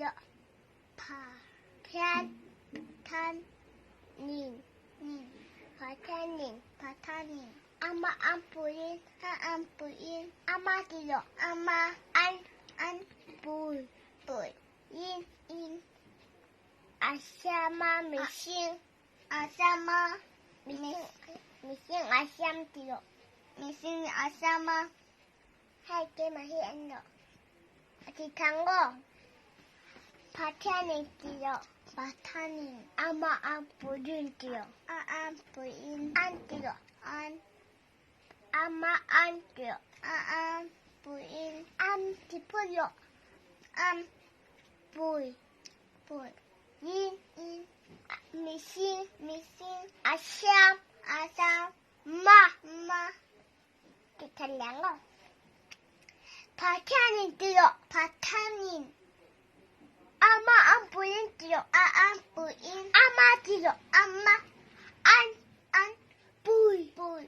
Tilo pha thian than nin nin pathianin pathanin ama ampuiin a ampuiin ama tilo ama an an pui pui in in a siama mihring a siama mihring a siam tilo mihring a siama Hei keimah hi an lo a ti thang aw. Pathianin ti lo. Pathianin amah a puiin ti lo. A a puiin an ti lo. An amah an ti lo. A a puiin am ti pui lo. Am pui pui in in mihring mihring a siam a siam ma ma. Pathianin ti rawh. Pathianin ama an puiin ti rawh. A an puiin ama ti rawh. Ama an an pui pui.